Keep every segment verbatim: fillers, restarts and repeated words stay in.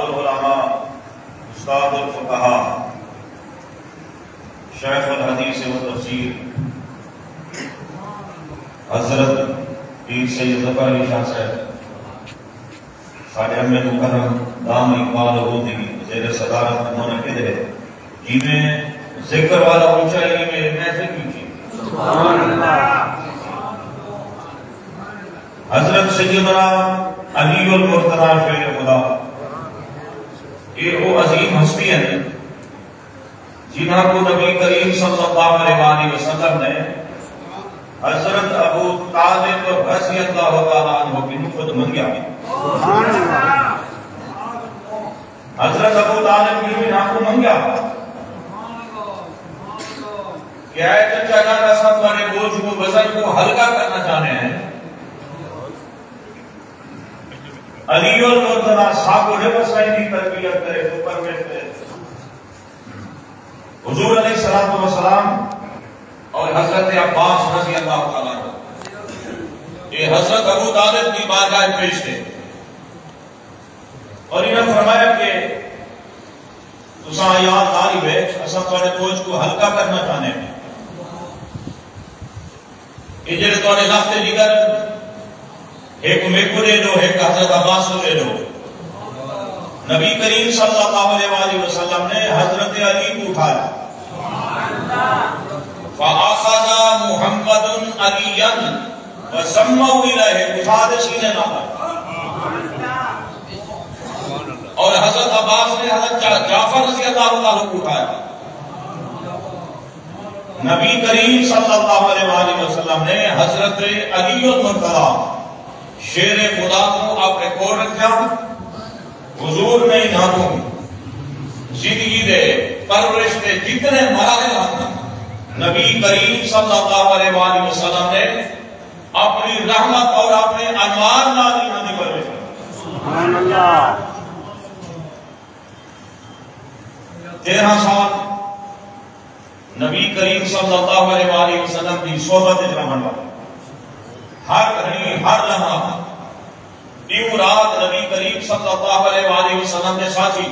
العلماء، استاد الفقہاء، شیخ الحدیث و تفسیر حضرت پیر سید ظفر علی شاہ صاحب، ساݙے عم مکرم دام اقبالہ دی زیر صدارت منعقد ہے۔ جیویں ذکر والا اونچا ہے، ایویں محفل بھی تھی۔ سبحان اللہ۔ حضرت سیدنا علی المرتضی شیر خدا، اے او عظیم ہستی ہیں جنہاں کوں نبی کریم صلی اللہ علیہ وآلہ وسلم نے حضرت ابو طالب رضی اللہ تعالیٰ عنہ کنوں خود منگیا۔ سبحان اللہ۔ حضرت ابو طالب نے انہاں کوں منگیا کہ اے چچا جان، اساں تہاݙے بوجھ کوں، وزن کوں ہلکا کرݨا چاہندے ہیں۔ علی المرتضی ساکوں نبی سائیں دی تربیت کرے، تو پرورش کرے۔ حضور علیہ الصلوۃ والسلام اور حضرت عباس رضی اللہ تعالیٰ عنہ، یہ حضرت ابو طالب کی بارگاہ پیش تھے اور انہوں نے فرمایا کہ تساں یاد نہ رہے، اساں تہاݙے بوجھ کوں ہلکا کرݨا چاہندے ہیں۔ اے جڑے تہاݙے لخت جگر، ہک میکوں ݙے ݙیو، ہک حضرت عباس کوں ݙے ݙیو۔ نبی کریم صلی اللہ علیہ وآلہ وسلم نے حضرت علی کوں اٹھایا۔ فَأَخَذَ مُحَمَّدٌ عَلِيًّا وَضَمَّهُ إِلَيْهِ، اٹھا تے سینے نال۔ اور حضرت عباس نے حضرت جع-، جعفر رضی اللہ تعالیٰ عنہ کوں اٹھایا۔ نبی کریم صلی اللہ علیہ وآلہ وسلم نے حضرت علی المرتضی شیر خدا کوں اپݨے کول رکھیا۔ حضور نے انہاں کوں زندگی دے پرورش دے جتنے مراحل ہن، نبی کریم صلی اللہ علیہ وآلہ وسلم نے اپݨی رحمت اور اپݨے انوار نال انہاں دی پرورش کیتی۔ سبحان اللہ۔ تیرہ سال نبی کریم صلی اللہ علیہ وآلہ وسلم دی صحبت وچ رہݨ والے، ہر گھڑی، ہر لمحہ، ݙینہہ رات نبی کریم صلی اللہ علیہ وآلہ وسلم دے ساتھی۔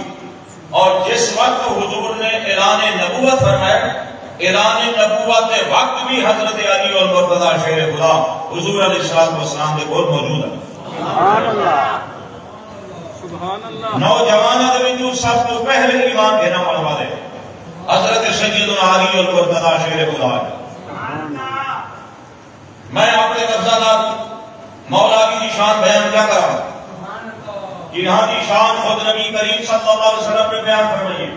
اور جس وقت حضور نے اعلان نبوت فرمایا، اعلان نبوت دے وقت بھی حضرت علی المرتضی شیر خدا حضور علیہ الصلوۃ والسلام دے کول موجود ہے۔ سبحان اللہ۔ سبحان اللہ۔ نوجواناں دے وچوں سب توں پہلے ایمان گھن آوݨ والے حضرت سیدنا علی المرتضی شیر خدا ہے۔ میں اپݨے لفظاں نال مولا علی دی شان بیان کیا کراں، جنہاں دی شان خود نبی کریم صلی اللہ علیہ وسلم نے بیان فرمائی ہے،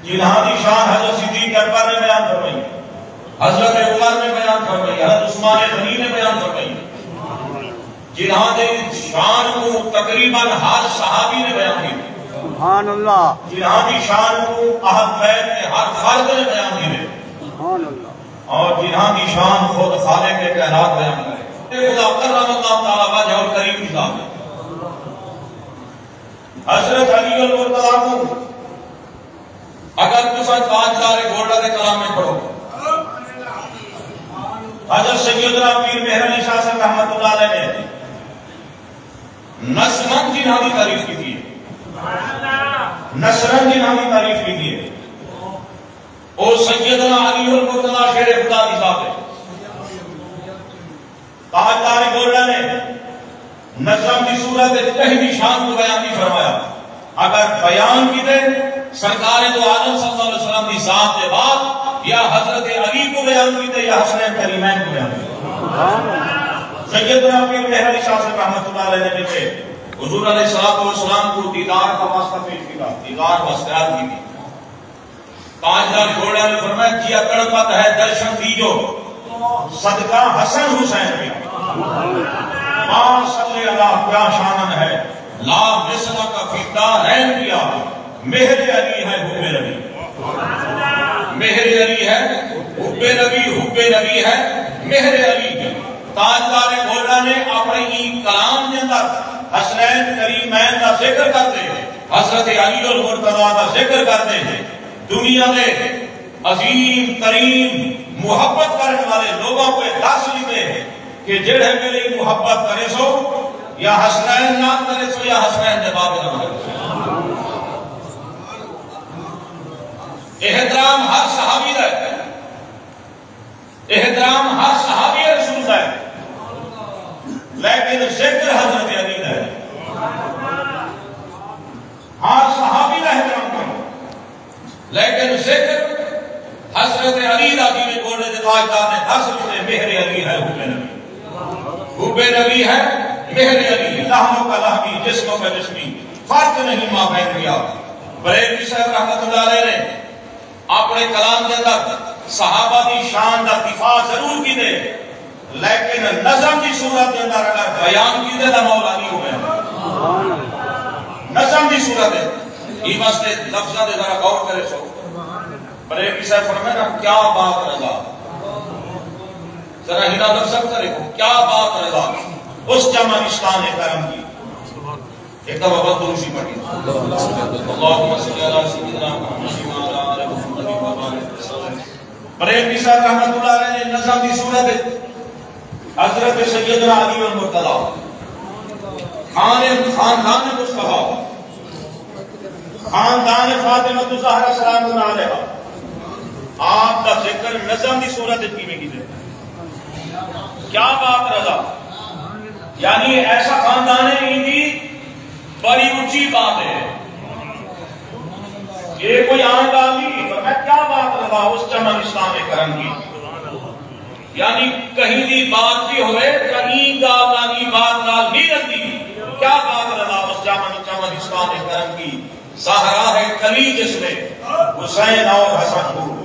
جنہاں دی شان حضرت صدیق اکبر نے بیان فرمائی، حضرت عمر نے بیان فرمائی، حضرت عثمان غنی نے بیان فرمائی، جنہاں دی شان کوں تقریباً ہر صحابی نے بیان کیتی۔ سبحان اللہ۔ جنہاں دی شان کوں اہل بیت دے ہر فرد نے بیان کیتی۔ سبحان اللہ۔ اور جنہاں دی شان خود خالق کائنات بیان کرے۔ اے خدا کرم اللہ تعالیٰ وجہ اور کریم دی ذات ہے۔ حضرت علی المرتضی کوں اگر تساں تاجدار گولڈن دے کلام میں پڑھو، حضرت سیدنا پیر مہر علی شاہ صاحب رحمۃ اللہ علیہ نے نثراً جنہاں دی تعریف کیتی ہے، نثراً جنہاں دی تعریف کیتی ہے، او سیدنا علی المرتضی شیر خدا دی ذات ہے۔ تاجدار گولڈن نے نظم دی صورت وچ کہیں دی شان کوں بیان نہیں فرمایا۔ اگر بیان کیتے سرکار دو عالم صلی اللہ علیہ وسلم دی ذات دے بعد یا حضرت علی کوں بیان کیتے یا حسنین کریمین کوں بیان کیتے۔ سیدنا پیر مہر علی شاہ صاحب رحمۃ اللہ علیہ نے لکھے، حضور علیہ الصلوۃ والسلام کوں دیدار دا واسطہ پیش کیتا، دیدار واسطے عرض کیتی۔ تاجدار گولڈن نے فرمایا، جیا تڑپت ہے درشن دیجو، صدقہ حسن حسین پیا۔ ماں صلی اللہ کیا شانن ہے، لا مثل کا فی دارین پیا۔ مہر علی ہے حب نبی، مہر علی ہے حب نبی، حب نبی ہے مہر علی۔ تاجدار گولڈن نے اپݨے ایں کلام دے اندر حسنین کریمین دا ذکر کردے، حضرت علی المرتضی دا ذکر کردے، دنیا دے عظیم ترین محبت کرݨ والے لوگاں کوں دس ݙتے کہ جیڑھے میݙی محبت کریسو، یا حسنین نہ کرے سو یا حسنین دے باب نہ کرے۔ احترام ہر صحابی دا ہے، احترام ہر صحابی رسول دا ہے، لیکن ذکر حضرت علی دا ہے۔ ہر صحابی دا احترام کرو، لیکن ذکر حضرت علی دا، جیویں گولڑے دے تاجدار نے درس ݙتے، مہر علی ہے حب نبی، حب نبی ہے مہر علی، لحمک لحمی جسمک جسمی، فرق نہیں مابین گیا۔ بریلوی صاحب رحمۃ اللہ علیہ نے اپݨے کلام دے اندر صحابہ دی شان دا دفاع ضرور کیتے، لیکن نظم دی صورت دے اندر اگر بیان کیتے تاں مولا علی ہو ویندے۔ نظم دی صورت ہے، ایں واسطے لفظاں دے ذرا غور کرے سو۔ بریلوی صاحب فرمائے نا، کیا بات رضا، ذرا ہنا لفظ کرے کو، کیا بات رضا، اس چمن استان کرم کی۔ ایک دفعہ بس درود شریف پڑھیے۔ اللہم صلی علی سیدنا محمد وعلی آل محمد وبارک وسلم۔ بریلوی صاحب رحمۃ اللہ علیہ نے نظم دی صورت وچ حضرت سیدنا علی المرتضی، خان، خاندان مصطفیٰ، خاندان فاطمہ الزہرا سلام اللہ علیہا، آپ دا ذکر نظم دی صورت وچ کیویں کیتے؟ کیا بات رضا، یعنی ایسا خاندان ہے، ایندی بڑی اچی بات ہے۔ یہ کوئی عام ڳالھ نہیں، فرمایا کیا بات رضا اس چمن استان کرم کی۔ یعنی کہیں دی بات بھی ہوئے، کہیں ڳالھ نال، ایں بات نال نہیں رلدی۔ کیا بات رضا اس چمن، چمن استان کرم کی۔ زہرا ہے کلی جس میں حسین اور حسن دور۔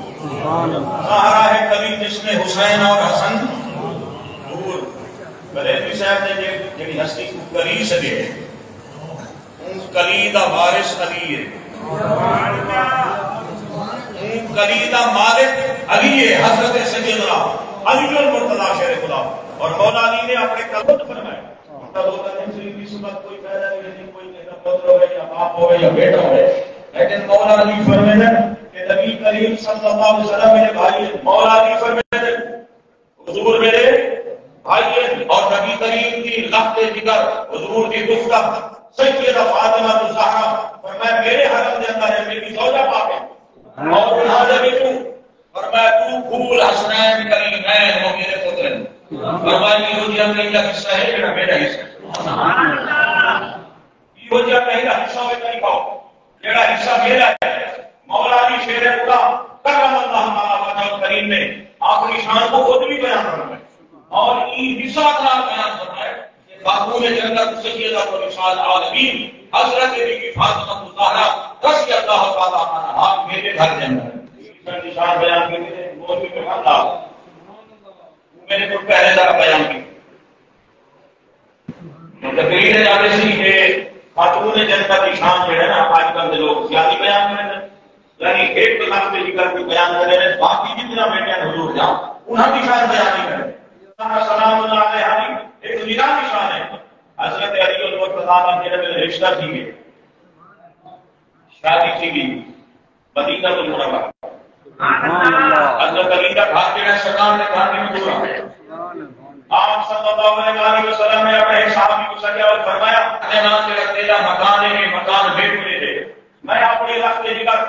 زہرا ہے کلی جس میں حسین اور حسن دور۔ بریلوی صاحب نے جے-، جیڑھی ہستی کوں کلی سݙے، اوں کلی دا وارث علی ہے۔ اوں کلی دا مالک علی ہے، حضرت سیدنا علی المرتضی شیر خدا۔ اور مولا علی نے اپݨے کلام فرمایا، ان کا بولتا ہے، شریف کی سنت کوئی فائدہ نہیں رہتی، کوئی کہتا پتر ہوئے یا باپ ہوئے یا بیٹا ہوئے۔ لیکن مولا علی فرمائے کہ نبی کریم صلی اللہ علیہ وسلم میرے بھائی ہیں۔ مولا علی فرمائے، حضور میرے بھائی ہیں اور نبی کریم دی لخت جگر، حضور دی دختر سیدہ فاطمہ الزہرا، فرمایا میرے حرم دے اندر ہے، میری زوجہ پاک ہے۔ اور انہاں دے وچوں فرمایا، تو پھول حسنین کریمین ہو میرے پتر۔ فرمایا، ایہو جیہا میرا حصہ ہے جیڑھا میرا حصہ ہے۔ ایہو جیہا میرا حصہ ہوئے کہیں کھاؤ، جیڑھا حصہ میرا ہے۔ مولا علی شیر خدا کرم اللہ تعالیٰ وجہ کریم نے اپݨی شان کو خود بھی بیان فرمایا۔ اور ایں مثال نال بیان فرمایا کہ خاتون جنت سیدۃ نساء العالمین حضرت بی بی فاطمہ الزہرا رضی اللہ تعالیٰ عنہا میرے گھر دے اندر۔ نشان بیان کیتے، مولوی پسند آ، میرے کو پہلے ذرا بیان کی۔ تقریر جاتے سی کہ خاتون جنت دی شان جو ہے نا، آج کل دے لوگ زیادہ بیان کریں، یعنی ایک لفظ لکھ کر کوئی بیان کرے، باقی جتنا بیٹے ہیں حضور جاؤ، انہاں دی شان بیان نہیں کرے۔ سلام اللہ علیہ علی ایک نگاہ نشان ہے۔ حضرت علی المرتضیٰ نال جڑے میرے رشتہ تھی گئے، شادی تھی گئی، مدینہ المنورہ۔ سبحان اللہ۔ حضرت علی دا گھر جڑا سرکار دے گھر دی حضور آ۔ آپ صلی اللہ علیہ وآلہ وسلم نے اپنے صحابی کو سجا اور فرمایا، اے نال جڑا تیرا مکان ہے، یہ مکان میرے کو دے دے۔ میں اپنی رکھ کے جگر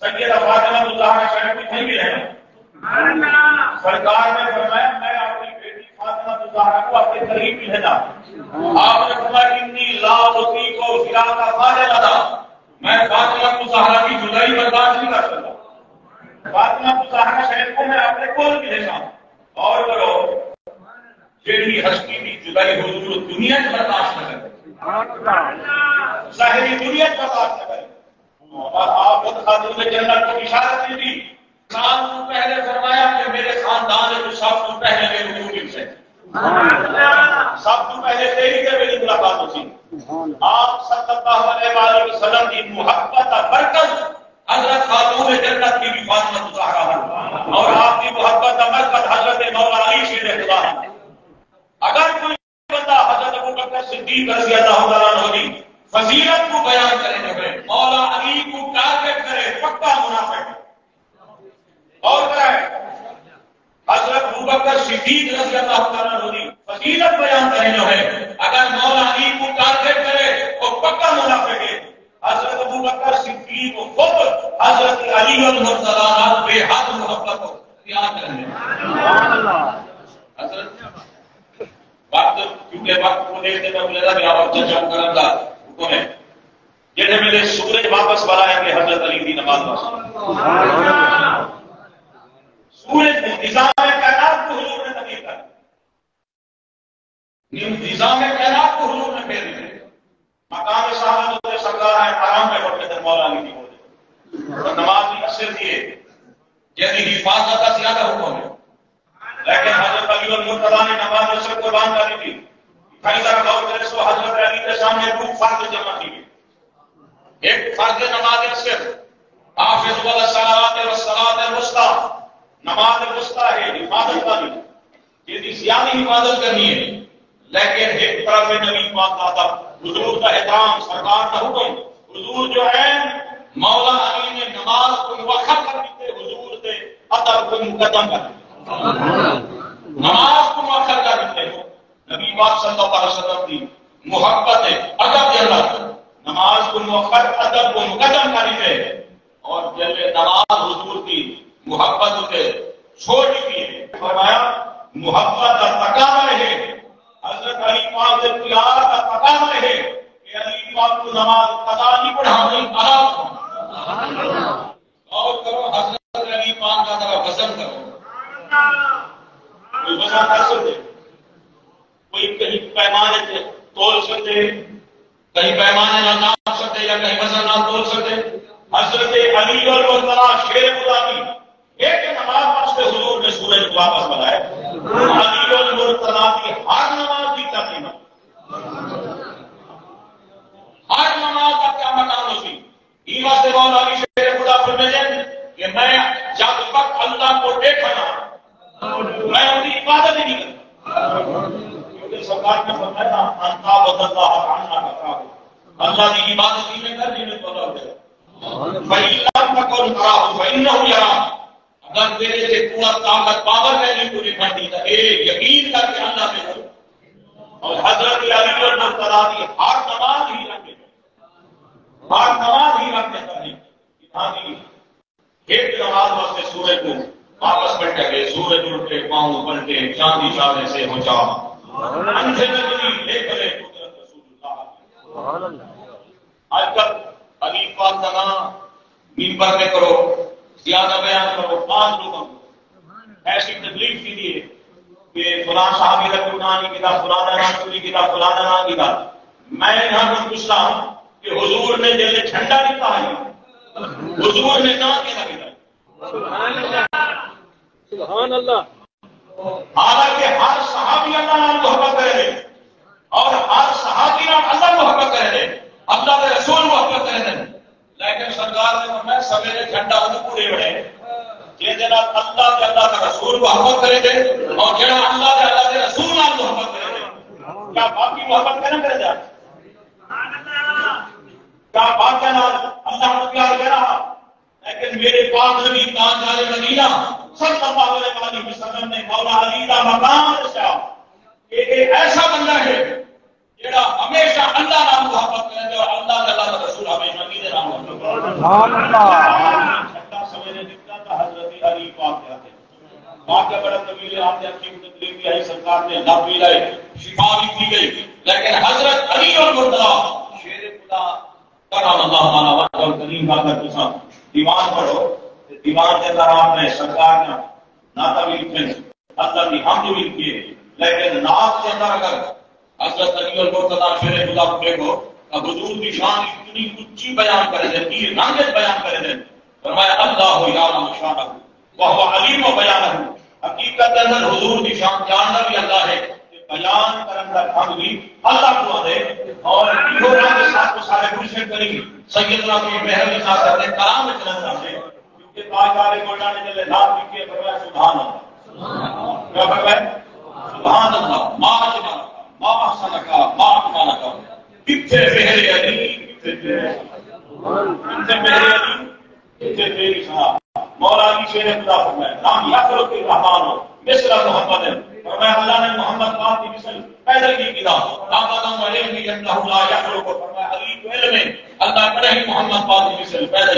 سیدہ فاطمہ الزہرا شریف کو تھئی بھی رہنا۔ سرکار نے فرمایا، میں اپنی بیٹی فاطمہ الزہرا کو اپنے قریب بھی رہنا۔ آپ نے فرمایا، انی لا اطیق فراق فاطمہ، میں فاطمہ الزہرا کی جدائی برداشت نہیں کر سکتا۔ فاطمہ الزہرا شریف کو میں اپنے کول بھی رہنا۔ اور کرو، جیڑھی ہستی دی جدائی حضور دنیا چ برداشت نہ کرے، ظاہری دنیا چ برداشت نہ کرے۔ اور آپ خود خاتون جنت کو اشارت دی۔ سال تو پہلے فرمایا کہ میرے خاندان میں سب تو پہلے میرے حضور سے، سب تو پہلے تیری تے میری ملاقات ہو سی۔ آپ صلی اللہ علیہ وآلہ وسلم کی محبت کا مرکز حضرت خاتون جنت بی بی فاطمہ الزہرا ہن، اور آپ کی محبت کا مرکز حضرت مولا علی شیر خدا ہن۔ اگر کوئی بندہ حضرت ابوبکر صدیق رضی اللہ تعالیٰ عنہ دی فضیلت کو بیان کرے جو ہے، مولا علی کو ٹارگٹ کرے، پکا منافق۔ اور کرے، حضرت ابوبکر صدیق رضی اللہ تعالیٰ عنہ دی فضیلت بیان کرے جو ہے، اگر مولا علی کوں خود حضرت علی المرتضی نال بے حد محبت ہو، پیار کرنے۔ حضرت، وقت، کیونکہ وقت کو دیکھتے میں بولے گا، میرا وقت جمع کرن دا حکم ہے۔ جیڑھے ویلے سورج واپس ول آئے گے، حضرت علی دی نماز واسطے۔ سورج نظام کائنات کو حضور نے تبدیل کر دیا۔ نظام کائنات کو حضور نے پھیر دیا۔ مقام صحابہ تے سرکار آئے، آرام پہ اٹھ کے تے مولا علی دی ہو جائے۔ اور نماز بھی اثر دیے، جیندی حفاظت کا زیادہ حکم ہے۔ لیکن حضرت علی المرتضی نے نماز اثر قربان کر دی تھی۔ بھائی ذرا غور کرے سو، حضرت علی کے سامنے دو فرض جمع تھی گئے۔ ایک فرض نماز اثر، حافظوا علی الصلوات والصلاۃ الوسطی، نماز وسطی ہے، حفاظت والی، جس کی زیادہ حفاظت کرنی ہے۔ لیکن ایک طرف ہے نبی پاک کا ادب، حضور کا احترام، سرکار کا حکم۔ حضور جو ہے مولا علی نے نماز کو مؤخر کر دیتے، حضور نے ادب کو مقدم کر دیتے۔ نماز کو مؤخر کر دیتے۔ نبی پاک صلی اللہ علیہ وسلم دی محبت ہے، ادب دے اندر نماز کو مؤخر، ادب کو مقدم کر دیتے۔ اور جیلے نماز حضور دی محبت اتے چھوڑ ݙتی ہے۔ فرمایا، محبت دا تقاضا ہے، حضرت علی پاک دے پیار دا تقاضا ہے کہ علی پاک کوں نماز قضا نہیں پڑھاوݨی، ادا پڑھاوݨی۔ غور کرو، حضرت علی پاک دا ذرا وزن کرو۔ کوئی وزن کر سڳدے؟ کوئی کہیں پیمانے تے تول سڳدے؟ کہیں پیمانے نال ناپ سڳدے یا کہیں وزن نال تول سڳدے؟ حضرت علی المرتضی شیر خدا دی ہک نماز واسطے حضور نے سورج کو واپس بلایا۔ علی المرتضی دی ہر نماز دی قیمت، ہر نماز دا کیا مقام ہوسی؟ ایں واسطے مولا علی شیر خدا فرمیندے کہ میں جد تک اللہ کو ݙیکھاں، میں ان کی عبادت ہی نہیں کرتا۔ کیونکہ سرکار نے فرمایا، "من عبد اللہ کأنما تراه۔" اللہ کی عبادت ہی میں کر، جی میں پتہ ہو جائے۔ فَإِن لَّمْ تَكُن تَرَاهُ فَإِنَّهُ يَرَاكَ۔ اگر تیرے تے قوت، طاقت، پاور نہیں، تجھے بنتی، تو اے یقین کر کے اللہ پہ ہو۔ اور حضرت علی المرتضی دی ہر نماز ہی رنگ ہے، ہر نماز ہی رنگ ہے۔ ہاں جی، ایک نماز واسطے سورج کو واپس پلٹا گئے، سورج اٹھ کے پاؤں پلٹے، چاندی چادرے سے ہو چا، اندھے نجمی لے کرے قدرت رسول اللہ۔ اڄ کل علی پاک دا ناں ممبر تے کرو، زیادہ بیان کرو، بعض لوگوں کو ایسی تکلیف تھی ہے کہ فلاں صحابی دا کوئی ناں نہیں گھدا، فلاں دا ناں کوئی نہیں گھدا، فلاں دا ناں گھدا۔ میں انہاں کوں پچھدا ہاں کہ حضور نے جیلے جھنڈا ݙتا ہے، حضور نے ناں کیڑھا گھدا؟ سبحان اللہ۔ حالانکہ ہر صحابی اللہ نال محبت کرے دے اور ہر صحابی نال اللہ محبت کرے دے، اللہ دے رسول محبت کرے دے۔ لیکن سرکار نے فرمایا، سویرے جھنڈا اوں کوں ݙیوݨے جیندے نال اللہ تے اللہ دا رسول محبت کرے دے اور جڑا اللہ تے اللہ دے رسول نال محبت کرے دے۔ کیا باقی محبت کرن کرے دے؟ کیا باقی نال اللہ نال پیار کرا؟ لیکن میرے پاک نبی تاجدار مدینہ صلی اللہ علیہ وآلہ وسلم نے مولا علی دا مقام دسیا کہ اے ایسا بندہ ہے جڑا ہمیشہ اللہ نال محبت کرے اور اللہ دے، اللہ دا رسول ہمیشہ میرے نال محبت کرے۔ سبحان اللہ۔ جھنڈا سویرے نکلا تاں حضرت علی پاک دے ہتھ۔ واقعہ بڑا طویل ہے، آپ نے اپنی تکلیف بھی آئی، سرکار نے لب بھی لائے، شفا بھی دی گئی، لیکن حضرت علی المرتضی شیر خدا کرم اللہ تعالیٰ وجہ الکریم کا، اگر تساں دیوان پڑھو تے دیوان دے اندر آپ نے سرکار دا نعت بھی لکھے، اللہ دی حمد بھی لکھی ہے، لیکن نعت دے اندر اگر حضرت علی المرتضی شیر خدا کو ݙیکھو تاں حضور دی شان اتنی اچی بیان کرے دے، اتنی رنگت بیان کرے دے۔ فرمایا، اللہ یعلم شانہ وہو علیم بیانہ۔ حقیقت دے اندر حضور دی شان ڄاݨدا بھی اللہ ہے تے بیان کرݨ دا ڈھنگ بھی اللہ کوں آندے۔ اور ایہو رنگ ساکوں ساݙے مرشد کریم سیدنا پیر مہر علی شاہ صاحب دے کلام وچ نظر آندے، کیونکہ تاجدار گولڈا نے جلے نعت لکھے، فرمایا، سبحان اللہ۔ کیا فرمایا؟ سبحان اللہ، ما اجملک، ما احسنک، ما اکملک۔ کتھے مہر علی، کتھے تیرے، کتھے مہر علی، کتھے تیری ثنا۔ مولا علی شیر خدا فرمایا، لم یخلق الرحمن مثل محمد۔ فرمایا، اللہ نے محمد پاک دی مثل پیدا نہیں کیتا۔ آمن و علم انہ لا یخلق۔ فرمایا، علی کو علم ہے، اللہ کہیں محمد پاک دی مثل پیدا